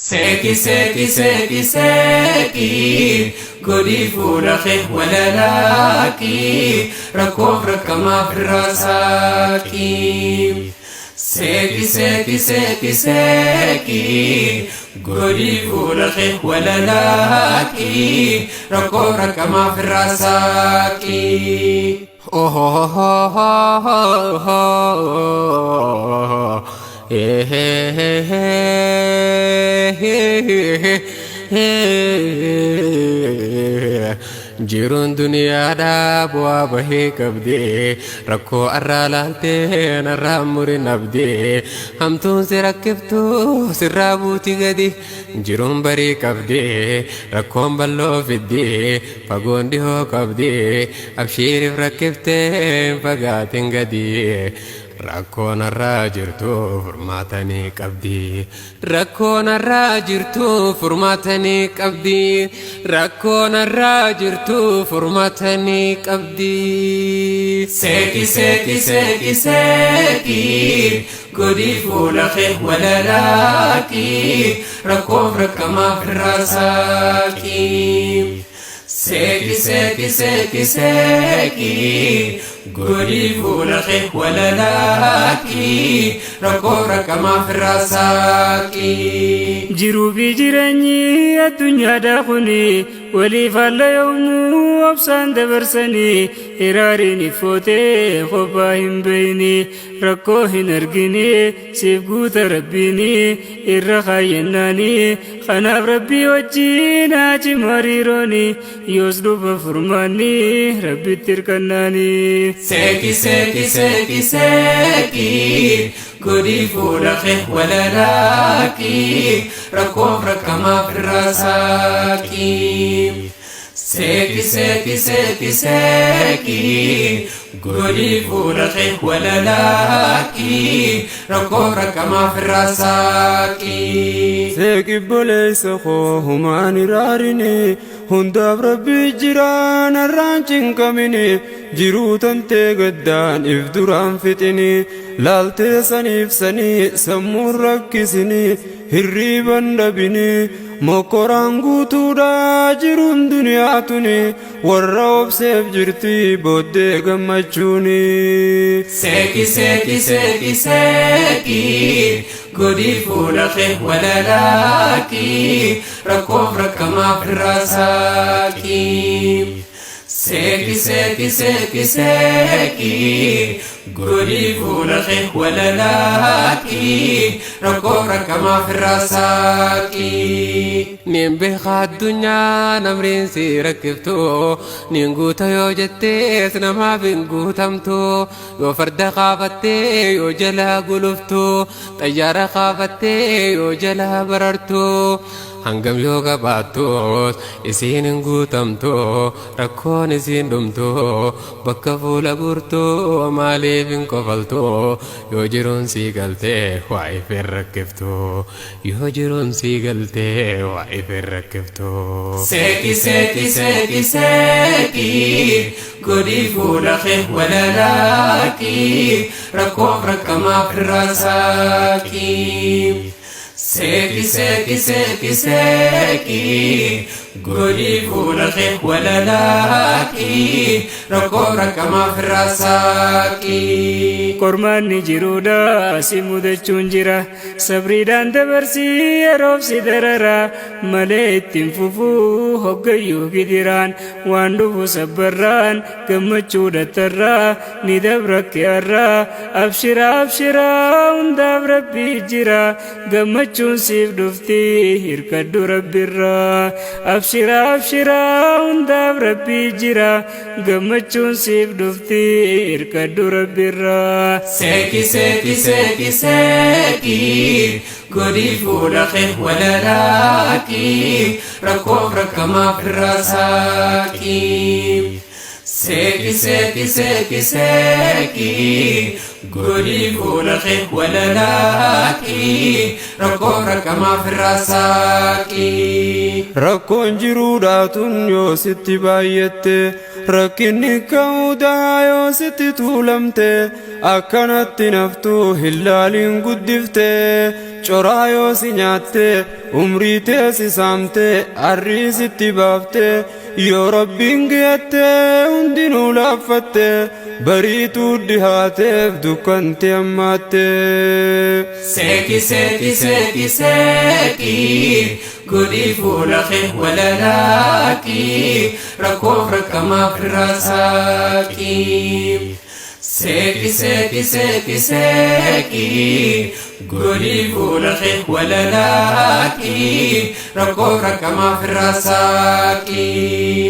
Seeqi seeqi seeqi seeqi godhii fuula kee walalaaqi rakkoof rakkamaaf irraa saaqi. Seeqi seeqi seeqi seeqi godhii fuula kee walalaaqi rakkoof rakkamaaf irraa saaqi. Jiruun duniyaadhaa bu'aa bahii qabdi rakkoo arraa laaltee narraa murin abdi hamtuun si rakkiftu sirraa buuti gadi jiruun barii qabdi rakkoon bal'oo fiddi fagoon dhihoo qabdi abshiiriif rakkiftee hin fagaatin gadi rakkoon arraa jirtu furmaatanii qabdi rakkoon arraa jirtu furmaatanii qabdi rakkoon arraa jirtu furmaatanii qabdi. Seeqi seeqi seeqi seeqi godhii fuula kee walalaaqi rakkoof rakkamaaf irraa saaqi. Seeqi seeqi seeqi seeqi godhii fuula kee walalaaqi rakkoof rakkamaaf irraa saaqi. Jiruu fi jireenyi addunyaadhaa kuni waliif haala yoomuu obsaan dabarsanii hiraariin iffootee kophaa hin beeyni rakkoo hin argini siif guuta rabbiini irra kaayyennaanii kanaaf rabbii wajjiin haa cimu hariirooni yoos dhufa furmaanni rabbitti hirkannaanii. Seeqi seeqi seeqi seeqi godhii fuula kee walalaaqi rakkoof rakkamaaf irraa saaqi. Seeqi seeqi seeqi seeqi godhii fuula kee walalaaqi rakkoof rakkamaaf irraa saaqi. Seeqi obboleessa koo humaan iraarini hundaaf rabbi jira narraan cinqamini jiruu tantee gaddaan if duraan fixini laaltee saniif sanii sammuun rakkisini hirriiban dhabini mokkoraan guutuudha jiruun duniyaa tuni warra obseef jirti booddee gammachuuni. Seeqi seeqi seeqi seeqi godhii fuula kee walalaaqi rakkoof rakkamaaf irraa saaqi. Seeqi seeqi seeqi seeqi godhii fuula kee walalaaqi rakkoof rakkamaaf irraa saaqi. Nin beeka addunyaa namriin si rakkiftu nin guuta yoo jettees namaaf hin guutamtu yoo farda kaafattee yoo jalaa guluftu xayyaara kaafattee yoo jalaa barartu hangam yoo qabaattus isiin hin guutamtu rakkoon isiin dhumtu bakka fuula guurtu maaliif hin kofaltu yoo jiruun sii galtee waa if hin rakkiftu yoo jiruun sii galtee waa if hin rakkiftu. Seeqi seeqi seeqi seeqi godhii fuula kee walalaaqi rakkoof rakkamaaf irraa saaqi. Seeqi seeqi seeqi seeqi godhii fuula kee walalaaqi rakkoof rakkamaaf irraa saaqi. Qormaanni jiruudha si mudachuun jira sabriidhaan dabarsii yeroof si darara malee ittiin fufuu hoggayyuu gidiraan waan dhufu sabbarraan gammachuu dattarraa ni dabra keerraa abshira abshira hundaaf rabbii jira gammachuun siif dhufti hirkadhu rabbirraa abshira abshira hundaaf rabbii jira gammachuun siif dhufti hirkadhu rabbirraa. Seeqi seeqi seeqi seeqi godhii fuula kee walalaaqi rakkoof rakkamaaf irraa saaqi. Seeqi seeqi seeqi seeqi godhii fuula kee walalaaqi rakkoof rakkamaaf irraa saaqi. Rakkoon jiruudhaatun yoo sitti baay'atte rakkinni ka'uudhaa yoo sitti tuulamte akkanatti naftuu hin laaliin guddifte Coraa yoo si nyaatte, umrii tee si saamte, arrii sitti baafte, yoo Rabbiin geette hundinuu laaffatte, bariituu dhihaateef dukkanti hammaatte. Seeqi seeqi seeqi seeqi godhii fuula kee walalaaqi rakkoof rakkamaaf irraa saaqi. Seeqi seeqi seeqi seeqi godhii fuula kee walalaaqi rakkoof rakkamaaf irraa saaqi.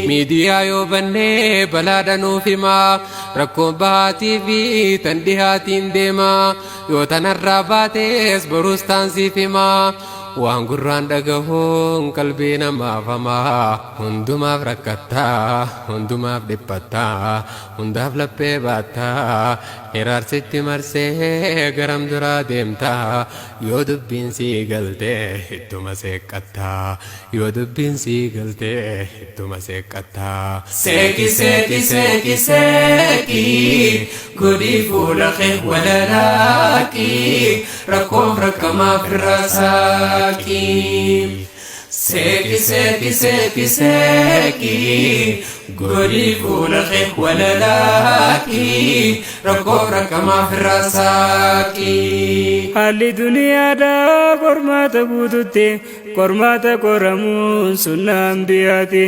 Miidiyaa yoo bannee balaadha nuuf himaa, rakkoon bahaatii fi tan dhihaatiin deemaa, yoo tanarraa baatees boruus taansiif himaa. Waan gurraan dhagahuun qalbii namaaf hamaa, hundumaaf rakkattaa, hundumaaf dhiphattaa, hundaaf laphee baattaa, hiraarsitti marsee garam duraa deemtaa, yoo dubbiin sii galtee ittuma seeqqattaa, yoo dubbiin sii galtee ittuma seeqqattaa. Seeqi seeqi seeqi seeqi godhii fuula kee walalaaqi rakkoof rakkamaaf irraa saaqi. Seeqi seeqi seeqi seeqi godhii fuula kee walalaaqi rakkoof rakkamaaf irraa saaqi. Haalli duniyaadhaa qormaata guututti, qormaata qoramuun sunnaa ambiyaati.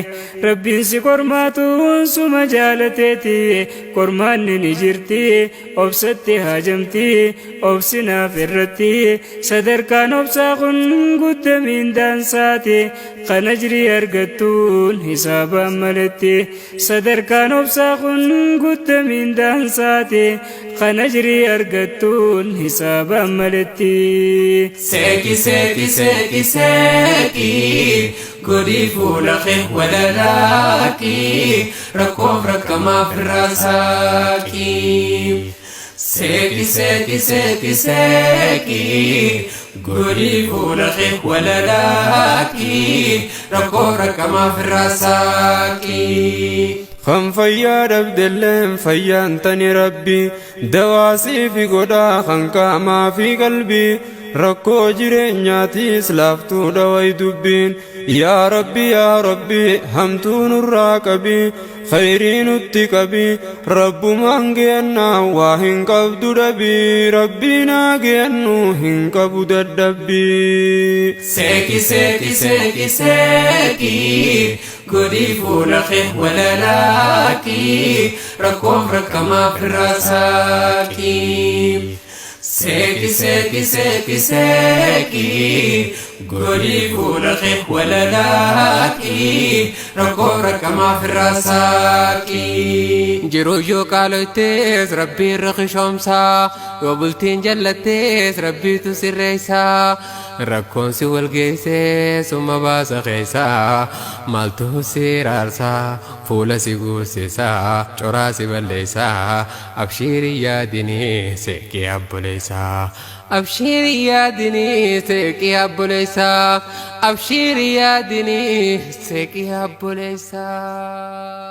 Rabbiin si qormaatuun suma jaalateeti. Qormaanni ni jirti, obsatti haajamti, obsinaaf irratti. Sadarkaan obsaa kun guddamiin daansaati. Kan ajrii argattuun hisaabaan maletti. Sadarkaan obsaa kun guddamiin daansaati. Kan ajrii argattuun hisaabaan maletti. Seeqi seeqi seeqi seeqi godhii fuula kee walalaaqi rakkoof rakkamaaf irraa saaqi. Seeqi seeqi seeqi seeqi godhii fuula kee walalaaqi rakkoof rakkamaaf irraa saaqi. Kan fayyaa dhabdelleen fayyaan tani Rabbi dawaasii fi godhaa kan qaamaa fi qalbii, rakkoo jireenyaatiis laaftuu dhaway dubbiin. Yaa Rabbi, yaa Rabbi, hamtuu nurraa qabi, khayrii nutti qabi. Rabbumaan geennaa waa hin qabdu dhabi, Rabbii naa geennu hin qabu dadhabbii. Seeqi seeqi seeqi seeqi godhii fuula kee walalaaqi rakkoof rakkamaaf irraa saaqi. Seeqi seeqi seeqi seeqi godhii fuula kee walalaaqi rakkoof rakkamaaf irraa saaqi. Jiruu yoo qaaloytees Rabbiin rakishoomsaa, yoo bultiin jallattees Rabbiitu sirreessaa, rakkoon si wal geessee suma baasa keessaa, maaltu si raarsaa, fuula si guursisaa, coraa si balleessaa, abshiirii yaadinii seeqii abboleessaa. Abshiirii yaadinii seeqii abboleessaa. Abshiirii yaadinii seeqii abboleessaa.